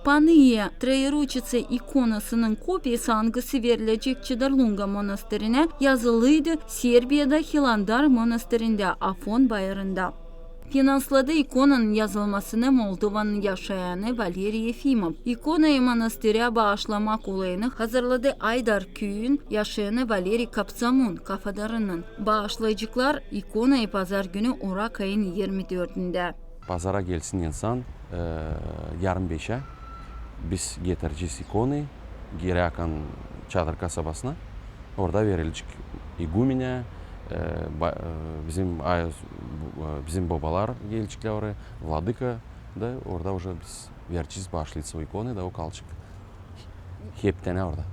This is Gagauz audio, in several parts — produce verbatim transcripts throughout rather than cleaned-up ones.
Panaia Troiruçitsa ikonasının kopiyası, angısı verilecek Çadırlunga monastırına, yazılıydı Serbiyada Hilandar monastırında, Afon bayırında. Finansladı ikonanın yazılmasını Moldovanın yaşayanı Valeriy Efimov. İkonayı monastıra baaşlamak olayını hazırladı Aydar küüyün yaşayanı Valeriy Kapsamun, kafadarının. Baaşlayaceklar ikonayı pazar günü, orak ayın irmi dördündä. Pazara gelsin insan, e, yarım beşä. Biz getirecez ikonayı Giryakan Çadır kasabasına. Orada verilecek igumenä, e, ba-, e, bizim ayoz-, bu, e, bizim bobalar geleceklär oraya, vladıka da orada uje biz verecez, baaşlayacez o ikonayı da o kalacek hepten orada.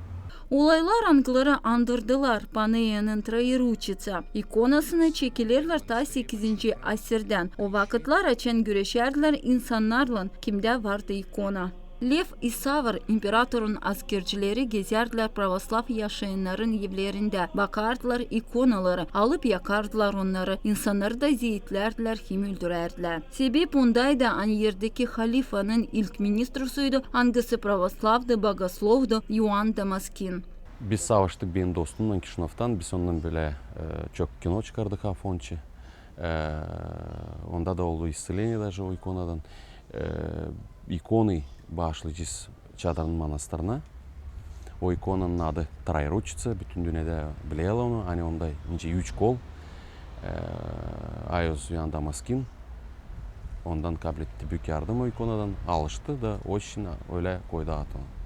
Olaylar, angıları andırdılar Panaianın Troiruçitsa ikonasını, çekilerlär taa sekizinci asirdän. O vakıtlar, açan güreşärdilär insannarlan, kimdä vardı ikona. Lev Isavr imperatorun askercileri gezärdilär pravoslav yaşayannarın evlerindä, bakardılar ikonaları, alıp yakardılar onnarı, insannarı da zeetlärdilär hem öldürärdilär. Sebep ondaydı, ani erdeki halifanın ilk ministrusuydu, angısı pravoslavdı, bogoslovdu, İoan Damaskin. Biz savaştık benim dostumnan Kişinövdan, biz ondan bölä, e, çok kino çıkardık Afonçi. E, onda da oldu iscelenie daje o ikonadan. E, ikonayı baaşlayacez Çadırın monastırına. O ikonanın adı Troiruçitsa, bütün dünnedä bilerlär onu, ani onda nicä üç kol. E, ayoz İoan Damaskin ondan kabletti büük yardım o ikonadan, alıştı da o için ölä koydu adını.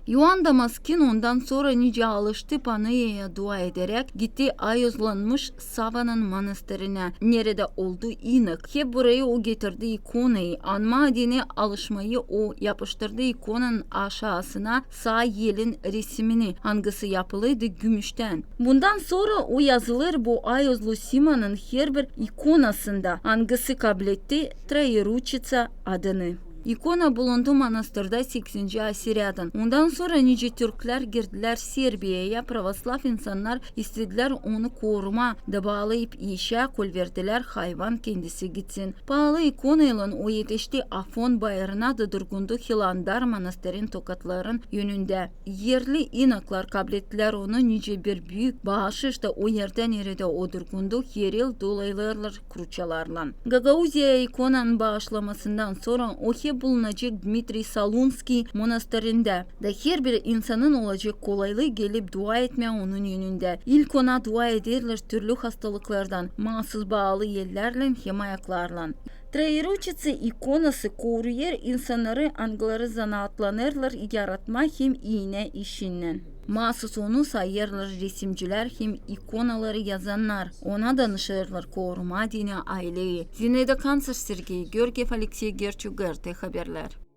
İoan Damaskin ondan sora nicä alıştı Panaiaya dua ederäk, gitti ayozlanmış Savanın monastırına, neredä oldu inak. Hep burayı o getirdi ikonayı, anmaa deyni alışmayı o yapıştırdı ikonanın aşaasına saa elin resimini, angısı yapılıydı gümüştän. Bundan sora o yazılêr bu ayozlu simanın herbir ikonasında, angısı kabletti Troiruçitsa adını. İkona bulundu monastırda sekizinci asiräädän. Ondan sora, nicä türklär girdilär Serbiyaya, pravoslav insannar istedilär onu korumaa da baalayıp eşä, kol verdilär hayvan kendisi gitsin. Paalı ikonaylan o etişti Afon bayırına da durgundu Hilandar monastırın tokatların önündä. Erli inaklar kablettilär onu nicä bir büük baaşış da o erdä, neredä o durgundu, her yıl dolayılêrlar kruçalarlan. Gagauziyaya ikonanın baaşlamasından sora o hep bulunacek Dmitriy Solunskiy monastırında da herbir insanın olacek kolaylıı gelip dua etmää onun önündä. İlk ona dua ederlär türlü hastalıklardan, maasız baalı ellärlän hem ayaklarlan. Troiruçitsa ikonası koruyêr insannarı, angıları zanaatlanêrlar yaratma hem iinä işinnän. Maasız onu sayêrlar resimcilär hem ikonaları yazannar. Ona danışêrlar korumaa deyni ayleyi. Zinaida Kanţer, Sergey Georgiev, Aleksey Gerçuk, GRT Haberlär.